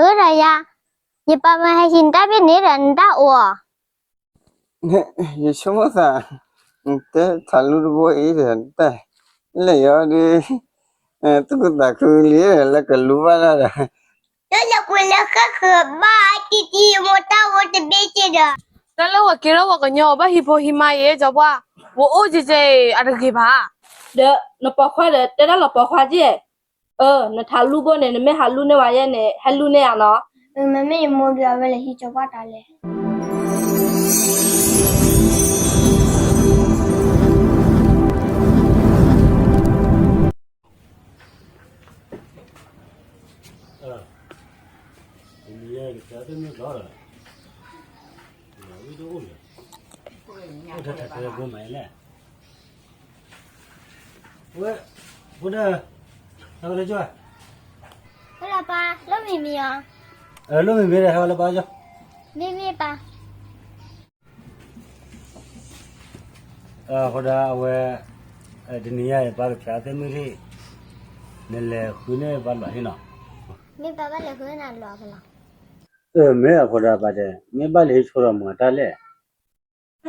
အၢဒီးယၤ, ယပာ်မၢဟဲဟံးနတၢ်ဘ့ၣ်န့ၣ်ဒီးနတၢ်အိၣ်ဧါ. ယဆိကမိၣ်သး, နတဲထးလူတဘိအံၤဒီး နတၢ်လဲၣ်ယီၤဒီး သူၣ်ခုသးခုလံလၢကလူဘၣ်တၢ်ဒီး လၢယကွဲးလၢဃၣ်ဃၢၤဘၣ်တံတံ ယမိၢ်တၢ်အိၣ်တဘ့ၣ်က့ဒီး တၢ်လၢဝဲကဲထီၣ်ဝဲကညီအဘၣ်ဟံၣ်ဖိဟံးမါအံၤ ကၠီပှၢ်, ဝဲအိၣ်ကဲကဲအံၤ အတဂ့ၤဘၣ်. ဒီးနပိာ်ခွါဒီး တဲဒၣ်လီၤပိာ်ခွါက့, အၢ နထးလူဘိန့ၣ် နမ့ၢ်ဟးလူန့ၢ်ဝဲယဲန့ၣ် ဟဲလူန့ၢ်ယၤနီၤ. မ့မ့ၢ်ယမိၢ်ဒီး အဝဲလဲၤဟံးကၠီပှၢ်တၢ်လဲၣ်. ဝဲ, ဖိဒၢ, ဟဲလၢကၠီ, ဟဲလၢပၢ်လိၣ်မံၤမံၤအီၤ, လိၣ်မံၤမံၤဒီး ဟဲလၢပၢ်ကၠီ, မ့မ့ၢ်ပၢ် အဃိဒၣ်အဝဲ, တနံၤညါအံၤ ပၢ်ကဖျါသ့ၣ်မုၢ်ထံၣ်, နလဲၤဃုန့ၢ်ပၢ်လီၤဟံၣ်နီၤ, မ့ၢ်ပၢ်ဘၣ်လဲၤဃုန့ၢ်နၤလီၤဖဲလီၤ. အၢ မ့ၢ်အဃိဒၣ်ပၢ်တဲ, မ့ၢ်ဘၣ်လဲၤဟံးဆိဒီးမၤတၢ်လဲၣ်. တံ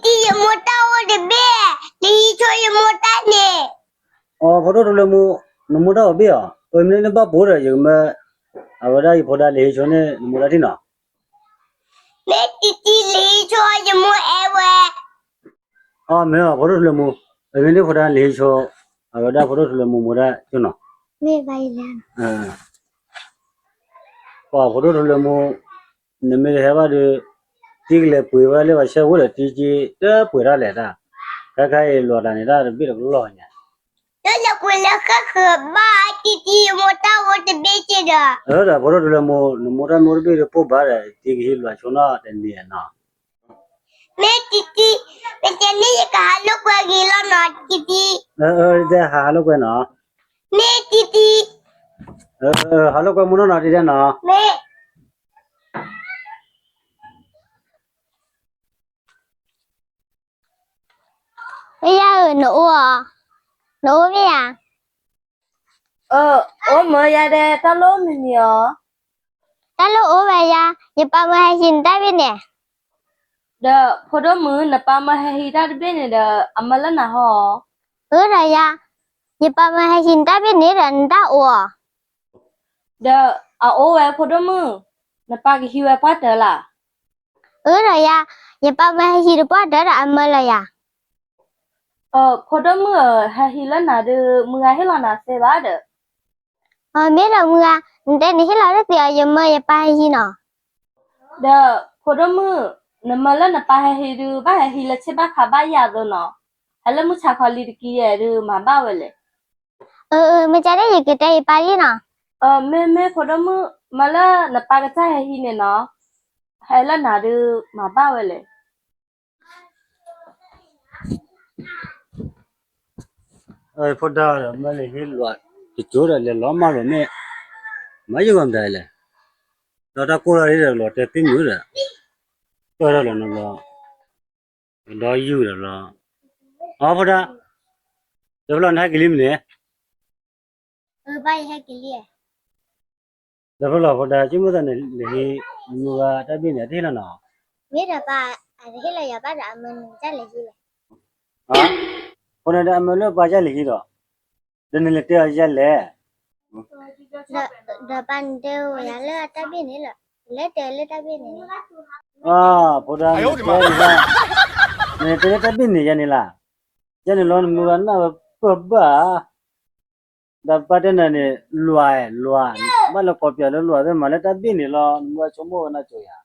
တံ ယမိၢ်တၢ်အိၣ်တဘ့ၣ်, လဲၤဟံးဆိယမိၢ်တၢ်န့ၣ်. အိ ဖိဒိၣ်ထူလၢမူ, နမိၢ်တၢ်အိၣ်ဘ့ၣ်အီၤ, အမ့ၢ်နဘၣ်ပိာ်ဒီး ယကမၢ, အဝဲဒၣ်ယဖိဒၣ်လဲၤဟံးဆိန့ၢ်နမိၢ်တၢ်ထံၣ်နီၤ. မ့ၢ်တံတံ လဲၤဟံးဆိယမိၢ်အဲၣ်ဝဲ. အိ မ့ၢ်အီၤ ဖိဒိၣ်ထူလၢမူ, အမ့ၢ်နဖိဒၣ်လဲၤဟံးဆိ, အဝဲဒၣ်ဖိဒိၣ်ထူလၢမူမိၢ်ဒၣ်ကၠိနီၤ. မ့ၢ်ဘၣ်ယလဲၣ်, ပှၤဖိဒိၣ်ထူလၢမူ, နမ့ၢ်တဟဲဘၣ်ဒီး, တံကလဲၤပှ့ၤဝဲလၢပှၤဆဲးဝိၣ်ဒီးတံက့တပှ့ၤတၢ်လဲၣ်တၢ်, ခဲခါအံၤလွၤတၢ်န့ၣ်တၢ်တဘ့ၣ်တကလီၢ်ညါ, လၢယကွဲးလၢဃၣ်ဃၢၤဘၣ်တံတံ ယမိၢ်တၢ်အိၣ်တဘ့ၣ်က့ဒီး, အၢဒီးဖိဒိၣ်ထူလၢမူ, နမိၢ်တၢ်မ့ၢ်အိၣ်တဘ့ၣ်ဒီးပိၢ်ဘၣ်ဒီး တံကဟံးလွၤဆိနီၢ်တနံၤနီၤ. မ့ၢ်တံတံ, မ့ၢ်တဲန့ၣ်ယကဟးလိာ်ကွဲဂ့ၤလီၤနီၤတံတံ, အၢ တဲဟးဟးလိာ်ကွဲနီၤ, မ့ၢ်တံတံ, ဟးလိာ်ကွဲမူနီၢ်နီၤတံတဲနီၤ, မ့ၢ် ယၤဧၢ, နအိၣ်ဧါ, နအိၣ်မ့ၢ်ဧါ. အၢ, အိၣ်မၢယၤဒဲး တၢ်လိၣ်မံၤမံၤအီၤ, တၢ်လိၣ်အိၣ်ဝဲယၤ, ယပၢ်မၢဟဲဟံးနတၢ်ဘ့ၣ်န့ၣ်, ဒီးဖိဒိၣ်မုၣ် နပၢ်မၢဟဲဟံးတၢ်တဘ့ၣ်န့ၣ်ဒီး အမၢလၢနၤဟီၣ်ဧါ. အၢဒီးယၤ, ယပၢ်မၢဟဲဟံးနတၢ်ဘ့ၣ်န့ၣ်ဒီး နတၢ်အိၣ်ဧါ. ဒီးအအိၣ်ဝဲဖိဒိၣ်မုၣ်, နပၢ်ကဟံးဝဲပှၢ်တၢၢ်လၢ်. အၢဒီးယၤ, ယပၢ်မၢဟဲဟံးတပှၢ်တၢၢ်ဒီးအမၢလၢယၤ. ဖိဒိၣ်မုၣ်ဧၢ, ဟဲဟံးလၢနၤဒီး မုၢ်ဂၤဟ့ၣ်လီၤနၤသ့ဘၣ်ဒီး. မ့ၢ်ဒီးမုၢ်ဂၤ, နတဲနဟ့ၣ်လီၤတသ့အီၤ, ယမၢယပၢ်ဟဲဟံးနီၤ. ဒီးဖိဒိၣ်မုၣ်, နမၢလၢနပၢ်ဟဲဟံးဒုး ဘၣ်ဟဲဟံးလၢဆ့ဘၣ်ခးဘၣ်ယၤအသိးနီၤ, ဟဲလၢမုၢ်ဆါခီလံၤတကံယဲၢ်ဒုး မၤဘၣ်ဝဲလဲၣ်. အၢ, မ့ၢ်ကဒဲး ယကတဲယပၢ်လံနီၤ. မ့မ့ၢ်ဖိဒိၣ်မုၣ်, မၢလၢနပၢ်ကစၢ်ဟဲဟံးန့ၣ်နီၤ, ဟဲလၢနၤဒုး မၤဘၣ်ဝဲလဲၣ်. ဖိဒၣ်ဒီး မၢလၢဟ့ၣ်လွၤ, တကၠိဒီးလဲၤလီၤမၢ်လီၤမ့ၢ်, မၤယဂီၢ်မတၤလဲၣ်, ဒီးတၢ်ကိၢ်ထီၣ်ဒ်ဒီးလီၤတဲာ်သ့ၣ်မုာ်ဒီး, ကၢၢ်ထီၣ်လီၤနီၤဘျီ, ဒီးယုၢ်ဒီးလီၤ, အဖိဒၣ်, ဒီးဖဲလီၤနဟဲက့ၤလံမ့ၢ်န့ၣ် ဘၣ်ယဟဲက့ၤလံ, ဒီးဖဲလီၤဖိဒၣ် က့မုၢ်သးန့ၣ် လဲၤဟံး, မုၢ်ဂၤတၢ်ဘ့ၣ်န့ၣ် တဟ့ၣ်လီၤနီၤ, မ့ၢ်ဒီးပၢ်, အတဟ့ၣ်လီၤယၤဘၣ်ဒီး အမၢနကစၢ်လဲၤဟံးလဲၣ်, အဃိန့ၣ်ဒီး အမၢလၢပၢ်ကစၢ်လဲၤဟံးဒီး, ဒီးနလဲၤတဲအီၤယၤလဲၣ်, ဒီးပၢ်နတဲဝဲယၤလၢတၢ်ဘ့ၣ်န့ၣ်လီၤ, လဲၤတဲလၢတၢ်ဘ့ၣ်န့ၣ်, အဖိဒၣ်, နတဲလၢတၢ်ဘ့ၣ်န့ၣ်ယၤန့ၣ်လီၤ, ယၤန့ၣ်လီၤ နမုၢ်ဂၤနၢ်ဝဲပၢၢ်ဘၣ် ဒီးပၢ်တဲနၤန့ၣ် လွၤ, လွၤ, ဘၣ်လၢကိးပၠးလၢလွၤသ့ၣ်မး လၢတၢ်ဘ့ၣ်န့ၣ်လီၤ နမုၢ်ဂၤဆိကမိၣ်ဝဲနၤကၠိယၤ,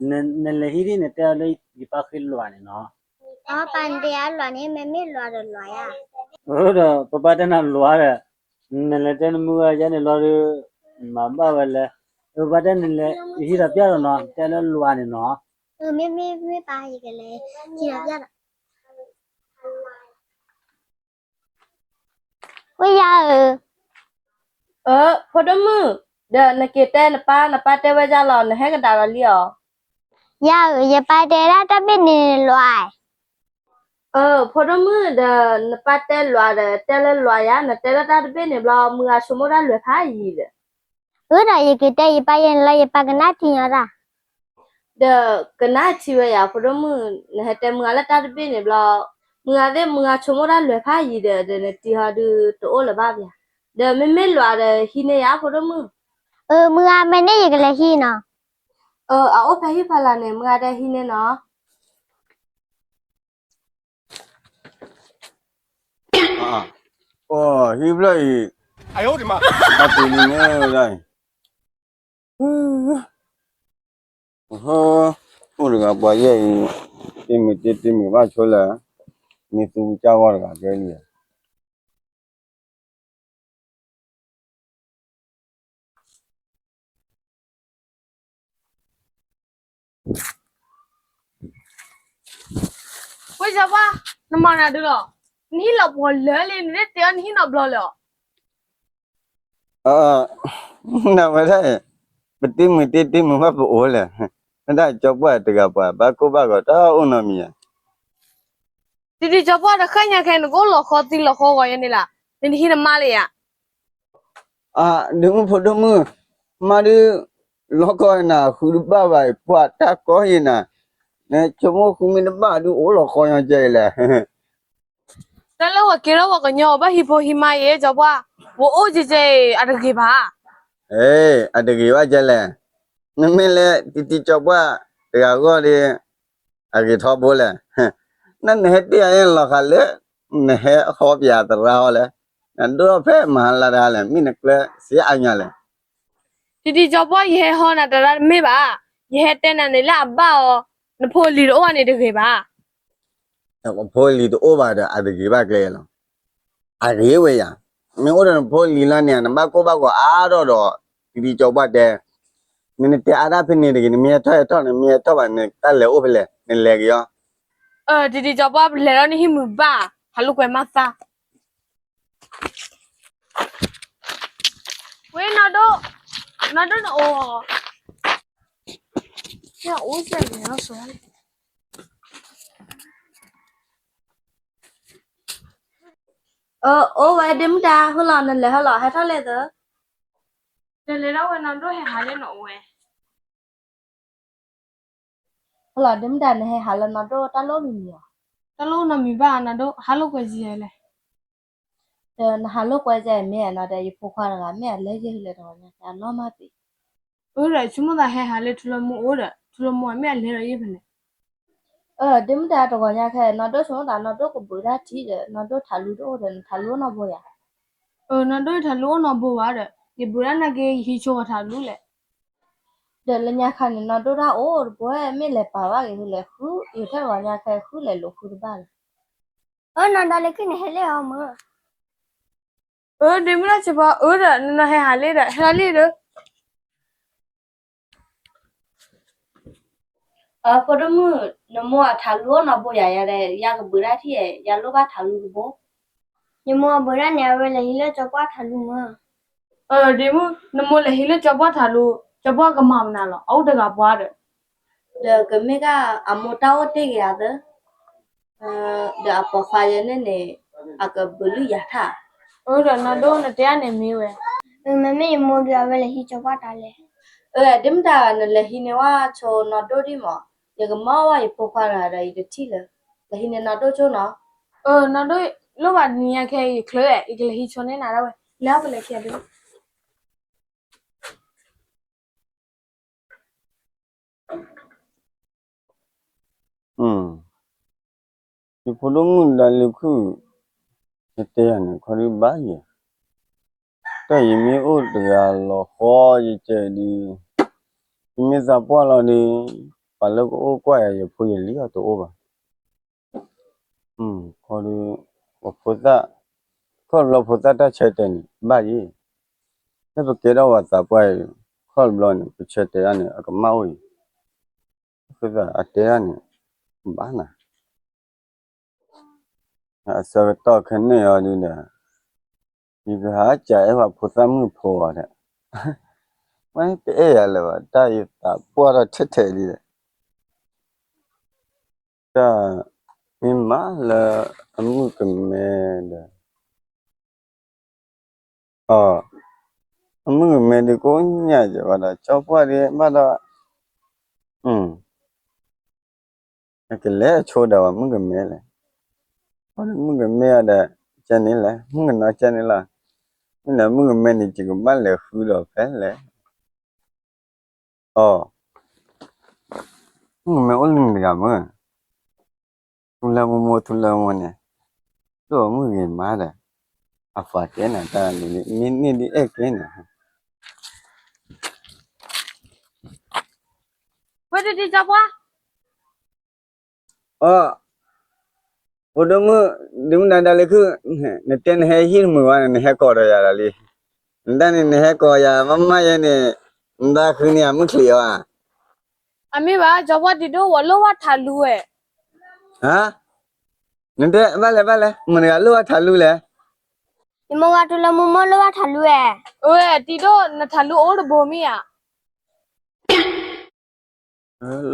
နလဲၤဟံးဒ်န့ၣ် တဲအီၤလၢယပၢ်ဃ့လွၤန့ၣ်နီၤ, ပၢ်တဲယၤလွၤန့ၣ် မ့မ့ၢ်လွၤဒီးလွၤယၤ, ဒီးပပၢ်တဲနၤလွၤဒီး, နလဲၤတဲနမုၢ်ဂၤယၤန့ၣ်လီၤဒီး, မၤဘၣ်ဝဲလဲၣ်, ပပၢ်တဲနလဲၤ, ဟံးဒီးပျၢ်ဒီးနီၤ တဲလၢလွၤန့ၣ်နီၤ, မ့မ့ၢ်မ့ၢ်ပၢ်ယကလဲၤ, ဟံးဒီးပျၢ်ဒီး ဝဲယၤဧၢ, အၢ, ဖိဒိၣ်မုၣ်, ဒီးနက့ၤတဲနပၢ် နပၢ်တဲဝဲဒ်လဲၣ် နဟဲကဒါလီၤလံဧါ, ယၤဧၢ, ယပၢ်တဲဒၣ်တၢ်ဘ့ၣ်န့ၣ်လွၤ, အၢ, ဖိဒိၣ်မုၣ်ဒီး နပၢ်တဲလွၤဒီး တဲလၢလွၤယၤ နတဲလၢတၢ်တဘ့ၣ်န့ၣ်ဘျီ မုၢ်ဂၤဆိကမိၣ်တၢ်လွဲဖးယံၤဒီး အၢ ဒီးယက့ၤတဲယပၢ်ယဲန့ၣ်လီၤ, ယပၢ်ကနၣ်ထံညီတၢ်. ဒီးကနၣ်ထံဝဲယၤ ဖိဒိၣ်မုၣ်, နဟဲတဲမုၢ်ဂၤလၢတၢ်တဘ့ၣ်န့ၣ်ဘျီ, မုၢ်ဂၤသ့ၣ် မုၢ်ဂၤဆိကမိၣ်တၢ်လွဲၤဖးယံၤဒီး ဒီးနတံၤဟီဒုးတအိၣ်လၢၤဘၣ်ဘၣ်. ဒီးမ့မ့ၢ်လွးဒီးဟံးန့ၢ်ယၤ ဖိဒိၣ်မုၣ်. အၢ မုၢ်ဂၤမ့ၢ်န့ၣ် ယကလဲၤဟံးနီၤ. အၢ အအိၣ်ဖဲဟံၣ်ဖီလာ်န့ၣ် မုၢ်ဂၤတဲဟံးန့ၢ်နီၤ. အိၣ်ဟံၣ်ဖျၢၣ်အံၤ, အပူၤန့ၣ်န့ၣ်ဒၣ်အံၤ, အိၣ်တဂၤပှၤယဲၢ်အံၤ, တ့မုာ်တ့တ့မုာ်ဘၣ်ဆိလဲၣ်, မ့ၢ်သူကစၢ်ဂီၢ်တဂၤကဲလံဧါ. ဝဲစီၤပှၢ်, နမၤနၤဒုလီၤ, နဟံၣ်လီၤပှီၤလၢာ်လံ, နတတဲအီၤနဟံၣ်နီတဘျီလၢၤ. နဝဲဒၣ်, ပတ့မုာ်တ့တ့မုာ်ဘၣ်ပအိၣ်လဲၣ်, ဝဲဒၣ်စီၤပှၢ်တဂၤပှၤ ဘၣ်ကိၢ်ဘၣ်ဂီၤတၢ်အိၣ်နီတမံၤဧါ. တံၤတံၤစီၤပှၢ် တဃၣ်ညါခဲအံၤနကအိၣ်လီၤဃီသံလီၤဃီဂီၤယဲန့ၣ်လီၤ, နတဟံးနမါလၢၤဧါ. အၢ ဒ့မုၣ်ဖိဒိၣ်မုၣ်, မါဒုး, လီၤကီနၤဃုတဘၣ်ဘၣ်အံၤ ပှၤတၢ်ကီယဲနၤ, နဆိကမိၣ်ဃုမ့ၢ်တဘၣ်ဒုးအိၣ်လီၤဃီညီကဲအံၤလဲၣ်. တၢ်လၢပှၤကဲထီၣ်ပှၤကညီအီၤဘၣ်ဟံၣ်ဖိဟံးမါအံၤ စီၤပှၢ်, ပအိၣ်ကဲကဲအံၤ အတဂ့ၤဘၣ်. အ့ အတဂ့ၤဘၣ်ကဲလဲၣ်, နမ့ၢ်လၢတံၤတံၤစီၤပှၢ်တဂၤဂီၢ်ဒီး အဂ့ၤထီဘိလဲၣ်. နနဟဲတ့ၢ်အီၤလီၤဃာ်လၢ နဟဲဟီပယၤသရၣ်ဟီလဲၣ်, နဒိၣ်ထီၣ်ဖဲမဟါလါတဂၤလဲၣ်, မ့ၢ်နကျဲစ့အါညါလဲၣ်. တံၤတံၤစီၤပှၢ် ယဟဲဟီနၤတရၣ်တမ့ၢ်ဘၣ်, ယဟဲတဲနၤန့ၣ်လၢအဘၣ်အီၤ, နဖိလံၤတအိၣ်ဘၣ်န့ၣ်တဂ့ၤဘၣ်. ဖိလံၤတအိၣ်ဘၣ်ဒီး အတဂ့ၤဘၣ်ကျဲလီၤ. အဂ့ၤဝဲယၤ, မ့ၢ်အိၣ်ဒီးနဖိလံၤလီၤန့ၣ် နဘၣ်ကိၢ်ဘၣ်ဂီၤအါထီၣ်ဒီး တံၤတံၤစီၤပှၢ်တဲ, နနတဲအါတၢ်ဖဲန့ၣ်တဂ့ၤ, နမ့ၢ်ဟဲထီၣ်ဟဲထီၣ် နမ့ၢ်ဟဲထီၣ်ဘၣ် နတၢ်လဲၤအိၣ်ဖဲလဲၣ် နလဲၤက့ၤအီၤ. တံၤတံၤစီၤပှၢ် ပလဲၤဒီးနဟံၣ်မုာ်ဘၣ်, ဟးလိာ်ကွဲမးသး. ဝဲနီၢ်ဒိၣ်, နီၢ်ဒိၣ်နအိၣ်, အိၣ်ဝဲဒ့မုၣ်တၢ်, ဟလီၤ နလဲၤဟလီၤ ဟဲထီၣ်လဲၣ်သၢ. တလဲၤဒၣ်ဝဲနီၢ်ဒိၣ် ဟဲဟးလၢနအိၣ်ဝဲ. ဟလီၤ ဒ့မုၣ်တၢ် နဟဲဟးလၢနီၢ်ဒိၣ်တၢ်လိၣ်မံၤမံၤဧါ. တၢ်လိၣ်နီတမံၤဘၣ် နီၢ်ဒိၣ် ဟးလိာ်ကွဲယဲလဲၣ်. ဒီးနဟးလိာ်ကွဲယဲမ့ၢ်နီၤဒီး ယဖိခွါတဂၤမ့ၢ်အလဲၤယဲၢ်လဲၣ်တဂီၤညါ အလီၢ်မၢ်ပ့ၤ. အၢဒီး ဆိကမိၣ်သးဟဲဟးလၢထူလၢမိၢ်အိၣ်ဒီး ထူလၢမိၢ်မ့ၢ်အလဲၤဒီးယဲၢ်ဖဲန့ၣ်. အၢ ဒ့မုၣ်တၢ် တဂီၤညါခဲ နီၢ်ဒိၣ်ဆိကမိၣ်သး နီၢ်ဒိၣ်ကဘုးတၢ်ထံၣ်ဒီး နီၢ်ဒိၣ်ထးလူတအိၣ်ဒီး နထးလူအိၣ်နီတဘိယၤ. အၢ နီၢ်ဒိၣ်ထးလူအိၣ်နီတဘိဘၣ်ဒီး ယဘုးတၢ်နာ်က့ ယဟံးဆိပှၤထးလူလဲၣ်. ဒီးလၢညါခါန့ၣ် နီၢ်ဒိၣ်တၢ်အိၣ်တဘိ မ့ၢ်လဲၤပာ်ဘၣ်က့ၤလဲၤဃု ယထဲတဂီၤညါခဲဃုလဲၤလိာ်ဃုတဘၣ်လၢၤ. အၢ နီၢ်ဒိၣ်လၢခံန့ၣ် ဟဲလၢအီၤမၢ်. အၢ ဒ့မုၣ်တၢ် ဆၢဖီ အၢဒီး နနီၢ်ဟဲဟးလံဒီး ဟဲလံဒီး. ဖိဒိၣ်မုၣ် နမိၢ်အထးလူအိၣ်နီတဘိယၤ ယၤဒီး ယကဘုးတၢ်ထံၣ် ယၤလိၣ်ဘၣ်ထးလူတဘိ. ယမိၢ်အဘုးတၢ်န့ၣ် အဝဲလဲၤဟံးလၢစီၤပှၢ်ထးလူမၢ်. အၢ ဒ့မုၣ် နမိၢ်လဲၤဟံးလၢစီၤပှၢ်ထးလူ, စီၤပှၢ်ကမၤမနုၤလီၤ အအိၣ်တဂၤပှၤဒီး. ဒီးကမ့ၢ်က အမိၢ်တၢ်အိၣ်တ့ၢ်က့ၤယၤသၢ ဒီးအပိာ်ခွါယဲန့ၣ်န့ၣ် အကဘုးလုၢ်ယၤထၣ်. အၢ ဒီးနီၢ်ဒိၣ်နတဲအန့ၣ်မ့ၢ်ဝဲ. အၢ မ့မ့ၢ်ယမိၢ်ဒုး အဝဲလဲၤဟံးစီၤပှၢ်တၢ်လဲၣ်. အၢ ဒ့မုၣ်တၢ် နလဲၤဟံးန့ၢ်ဝဲဆိနီၢ်ဒိၣ်ဒံးမး, ယကမၢဝဲယဖိခွါတဂၤဒီး ယတထံၣ်လၢၤ, လဲၤဟံးန့ၢ်နီၢ်ဒိၣ်ဆိနီၤ. အၢ နီၢ်ဒိၣ် လိၣ်ဘၣ်တနံၤညါခဲအံၤ ယချၢ ယကလဲၤဟံးဆိန့ၢ်နၤဒၣ်ဝဲ, လဲၤအီၣ်ပလဲၤခံဒုး. ယဖိဒိၣ်မုၣ်ဒါလၢခုၣ်, ယတဲယၤန့ၣ် ခီဒုးဘၣ်ယဲ, တၢ်ယမ့ၢ်အိၣ်တဂၤလီၤဃီယကဲဒုး, ယမ့ၢ်သးပှၢ်လီၤဒုး, ပှၤလၢကအိၣ်ကွၢ်ယၤ ယဖိယလံၤအီၤတအိၣ်ဘၣ်. ခီဒုး, ပဖိသၣ်, ခီတဘျီဖိသၣ်တၢ်ဆၢတဲာ်န့ၣ် ဘၣ်ယဲ, လၢပကဲထီၣ်ပှၤသးပှၢ်အံၤ, ခီတဘျီန့ၣ် ပဆၢတဲာ်ဒၣ်န့ၣ် အကမၣ်အိၣ်အံၤ, အဃိသတးအတဲဒၣ်န့ၣ် ဘၣ်နၤ အဆၢကတီၢ်ခဲန့ၣ်အီၤဒုဒီး, ယကဟးစံးအဲၣ်ပှၤဖိသၣ်မုၣ်ဖိအီၤဒီး, ဝဲတအဲၣ်ယၤလၢၤဘၣ် တၢ်ယသးပှၢ်ထီၣ်ထဲထဲလံဒီး, တၢ်မ့ၢ်မးလၢအမုၣ်ကမဲဒီး, အ မုၣ်ကမဲဒုးကိးညၣ်ကဲဘၣ်ဒီး ကၠီပှၢ်ဒုးဘၣ်ဒီး, အကလဲၤဆိဒီးဝဲမုၣ်ကမဲလဲၣ်. မုၣ်ကမဲအီၤဒီး ကဲန့ၣ်လဲၣ်, မုၣ်ကနီၤကဲန့ၣ်လီၤ. မ့ၢ်န့ၣ်မုၣ်ကမဲန့ၣ် ယကဘၣ်လဲၤဃုဒီးဖဲလဲၣ်. အီ, မုၣ်ကမဲအိၣ်လၢနတဂၤမုၢ်, ထူလၢမိၢ်မိၢ်ထူလၢမိၢ်န့ၣ်, ဒိၣ်မုၣ်ဂ့ၤမးဒီး, အပှၤတဲနၤတၢ်လံၤလံၤ မ့ၢ်န့ၢ်ဒ်အဲၣ်ကဲန့ၣ်, ဝဲတဒ်ကၠီပှၢ်, အီ, ဖိဒိၣ်မုၣ်, ဒုးမုၢ်နၤဒၣ်လၢခုၣ်, နတဲနဟဲဟံၣ်တမုာ်ဘၣ်န့ၣ် နဟဲကိးဒီးယၤလီၤလံ. နတၢ်န့ၣ် နဟဲကိးယၤမ့မ့ၢ်ယဲန့ၣ်, နတၢ်ဃုန့ၢ်ယၤမုၢ်ချံးအီၤဧါ. အမ့ၢ်ဘၣ် ကၠီပှၢ်တံၤဒိၣ် ဝဲလိၣ်ဘၣ်ထးလူဝဲ. ဟါ, နတဲဘၣ်လဲၣ်ဘၣ်လဲၣ် မတၤတဂၤလိၣ်ဘၣ်ထးလူလဲၣ်. ယမိၢ်ဂၤထူလၢမိၢ်မိၢ်လိၣ်ဘၣ်ထးလူဝဲ. အဝဲတံၤဒိၣ် နထးလူအိၣ်တဘိမ့ၢ်ဧါ.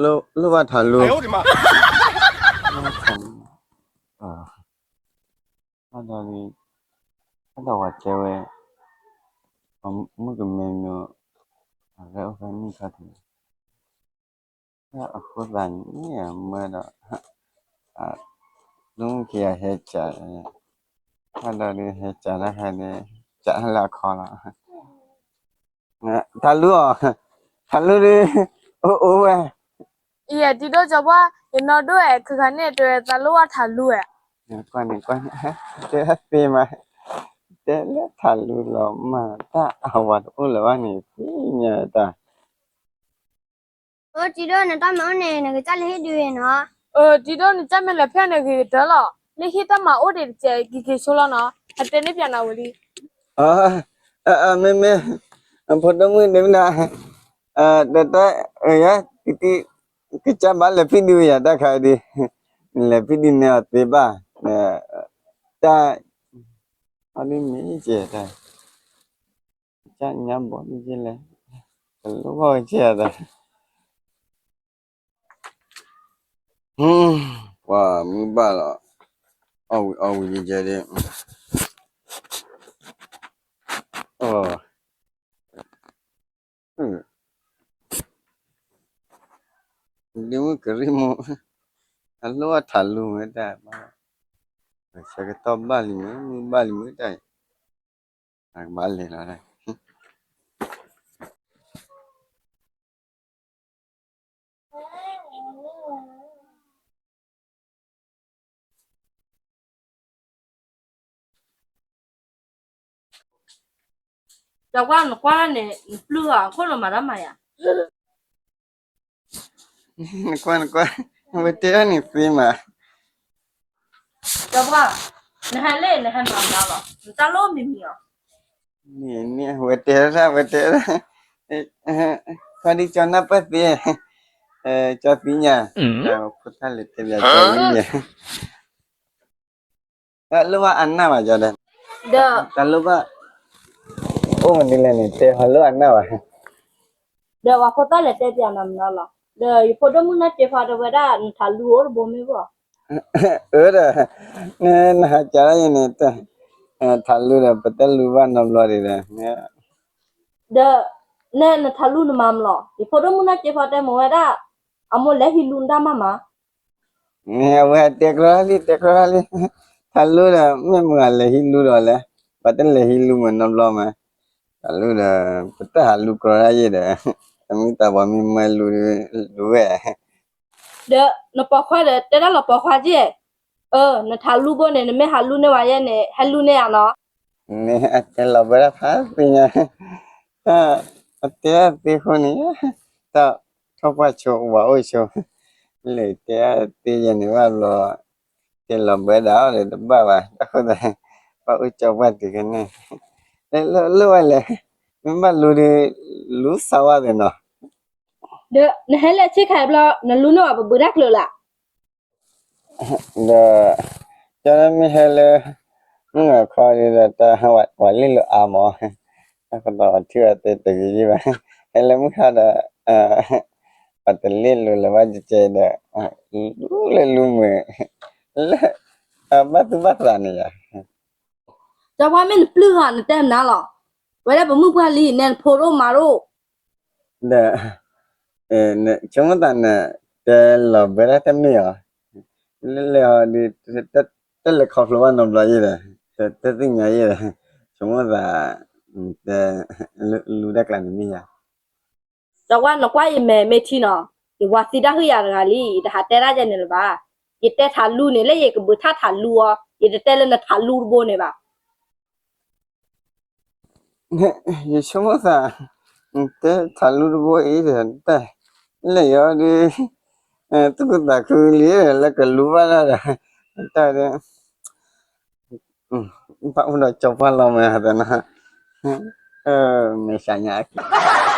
လိၣ်ဘၣ်ထးလူ, ဘၣ်ဒီး, ဘၣ်ဒီးဝဲတဲဝဲ, မုၣ်ကမဲမ့ၢ်, အဝဲအိၣ်ဖဲနံၣ်ခါထံး, အဃိသတးန့ၣ် မၢဒီး, လၢမုၢ်ခံဂၤဟဲကး, ဘၣ်ဒီးဒုးဟဲကးတၢ်ခါန့ၣ်, ကးလၢအခီလီၤ. ထးလူအီၤ, ထးလူဒုး, အိၣ်အိၣ်ဝဲ. အံၤ တံၤဒိၣ်ကၠီပှၢ် ယနီၢ်ဒိၣ်အဲၣ် ခဲခါန့ၣ် တဲဝဲသးလိၣ်ဘၣ်ထးလူဝဲ. ကွၢ်န့ၣ်ကွၢ်န့ၣ်, တဲသ့မး, တဲလၢထးလူလီၤမး တၢ်အဝၤတအိၣ်လၢၤဘၣ်န့ၣ် သ့ၣ်ညါတၢ်. အိ တံၤဒိၣ် နတၢ်မၤအိၣ်န့ၣ် နကစၢ်လၢဟ့ၣ်ဒုးနီၤ. တံၤဒိၣ် နကၢ်မ့ၢ်လဲၤဖဲန့ၣ်ဂ့ၤကတၢၢ်လီၤ. လၢဟံၣ်တၢ်မၤအိၣ်ဒံးတကဲး က့ၤက့ၤဆိလီၤနီၤ. အတဲန့ၣ်ပျးနၤဝံၤလံ. မ့မ့ၢ်, ဖိဒိၣ်မုၣ်ဒုးမနၤ, တၢ်, တံၤတံၤ, ကစၢ်ဘၣ်လဲၤဖံးဒုးယၤတၢ်ခါဒုး, နလဲၤဖံးဒုးန့ၢ်အီၤသ့ဘၣ်, တၢ်, အီဒ်မ့ၢ်ကဲတၢ် ကစၢ်ညါဘီဒ်က့လဲၣ်, တလိၣ်ဘၣ်ဝဲကဲအသး, ပှၤမုၢ်ဘၣ်လီၤ, အီၣ်ဝံၤအီၣ်ဝံၤကဲဒ်, ဒ်မုၣ်ကရံၣ်မိၢ်, အလိၣ်အထးလူမ့ၢ်တၢ်, ဆၢကတီၢ်ဘၣ်လံမ့ၢ် မုၢ်ဘၣ်လံမ့ၢ်တၢ်, အကဘၣ်လဲၤလီၤ. စီၤပှၢ် နကွၢ်န့ၣ် နပျုၢ်အီၤ အခိၣ်နမၤတၢ်မၤယၤ. နကွၢ်နကွၢ်, ဝဲတဲဒၣ်န့ၣ်သ့မး. စီၤပှၢ်, နဟဲလၢ နဟဲမၤမၤလီၤ, နတၢ်လိၣ်မံၤမံၤအီၤ. န့ၣ်န့ၣ် ဝဲတဲဒၣ် ဝဲတဲဒၣ်, ခီဒ်ကၠီနၢ်ပၢၢ်သ့, ကၠီသ့ၣ်ညါ, ဖိသၣ်လဲၤတဲဘၣ်ကၠီသ့ၣ်ညါ. တၢ်လိၣ်ဘၣ်အနၢ်ဘၣ်ကၠီဒီး, တၢ်လိၣ်ဘၣ်, အိၣ်မနုၤလဲၣ်န့ၣ် တဲဟီလိၣ်အနၢ်ဘၣ်. ဒီးပှၤဖိသၣ်လဲၤတဲပျးနၤမနီၤလီၤ. ဒီးယဖိဒိၣ်မုၣ်နီၢ်ကဲဖီတဲဝဲဒၣ် နထးလူအိၣ်တဘိမ့ၢ်ဘၣ်. အၢဒီး, နဟးကးဒၣ်ယဲန့ၣ်, ထးလူဒီး ပတလူဘၣ်နီတဘျီဒံးဒီး, ဒီး, နထးလူနမၤမလီၤ. ယဖိဒိၣ်မုၣ်နီၢ်ကဲဖီတဲမ့ၢ်ဝဲဒၣ်, အမိၢ်လဲၤဟံးလူနတၢ်မၤမး. အဝဲတဲကြီလံ တဲကြီလံ, ထးလူဒီး မ့ၢ်မုၢ်ဂၤလဲၤဟံးလူဒီးလဲၣ်, ပှၤတလဲၤဟံးလူမုၢ်နီတဘျီမး, ထးလူဒီး ပတဟးလူကြီဒၣ်ယဲဒီး, တမ့ၢ်တၢ်ပှၤမ့ၢ်မၢလူ, လူဝဲ ဒီးနပိာ်ခွါဒီး တဲဒၣ်လီၤပိာ်ခွါက့, အၢ နထးလူဘိန့ၣ် နမ့ၢ်ဟးလူန့ၢ်ဝဲယဲန့ၣ် ဟဲလူန့ၢ်ယၤနီၤ. န့ၣ် အတဲလီၤဘၣ်ဒၣ်ဖးသ့ၣ်ညါ, တၢ်, အတဲသ့ဃိန့ၣ်, တၢ်, ထီၣ်ပှၢ်ဆိဝဲအိၣ်ဆိ, လဲၤတဲသ့ယဲန့ၣ်ဘၣ်ဘျီ, တဲလီၤဘၣ်ဒၣ်အီၤဒီးတဘၣ်ဘၣ် တၢ်ဃိသတး, ဘၣ်အိၣ်ကၠီပှၢ်တံၤကန့ၣ်, လိၣ်ဝဲလဲၣ်, မ့ၢ်ဘၣ်လူဒီး, လူစၢ်ဝဲသ့ၣ်နီၤ. ဒီးနဟဲလၢဆ့ခါအံၤဘျီ နလူန့ၢ်ဝဲပဘုးတၢ်ကျိၤလၢ်. ဒီး, ကၠီလၢမ့ၢ်ဟဲလၢ, မုၢ်ဂၤခီဒီးတၢ်ဝဲလ့ၣ်လိာ်အါမး, တၢ်ကဒီးထံၣ်အီၤတဲတဂ့ၤယဲဘၣ်, ဟဲလၢမုၢ်ခါဒီး, ပှၤတလ့ၣ်လိာ်လၢၤဘၣ်ကဲကဲဒီး, လူလၢလူမုာ်, လၢ, ဘၣ်သူၣ်ဘၣ်သးန့ၣ်ယၤ. ကၠီပှၢ်မ့ၢ်နပျုၢ်ဧါ နတဲနၤလီၤ. ဝဲဒၣ်ပမုၣ်ပှၢ်လံ နဲနဖိဒိၣ်မးဒိၣ်, ဒီး ဆိကမိၣ်သးနတဲလီၤဘၢတၢ်တမ့ၢ်အီၤ, လၢလၢအီၤဒီး တလဲၤခီဖျိဘၣ်နီတဘျီယဲဒီး, တသ့ၣ်ညါယဲဒီး, ဆိကမိၣ်သး တဲ လူတၢ်ကျါန့ၣ်မ့ၢ်ယၤ, ဒီးကွၢ်နကွၢ်ယမဲာ်မ့ၢ်ထံနီၤ, ယဝၤသံတၢ်ဟုၣ်ယၤတဂၤလံ ယတဟးတဲတၢ်ယဲန့ၣ်လၢၤဘၣ်, ယတဲထးလူန့ၣ် လၢယကဘုးထၣ်ထးလူအီၤ ယတတဲလၢနထးလူတဘိန့ၣ်ဘၣ်. ယဆိကမိၣ်သး တဲထးလူတဘိအံၤဒီး တၢ် လၢယီၤဒီး သူၣ်ခုသးခုလံ လၢကလူဘၣ်တၢ်ဒီး တၢ်ဒီး ဘၣ်အိၣ်ဒီးကၠီပှၢ်လီၤမးသနီၤ, မဲာ်ဆှးညါအက့ၢ်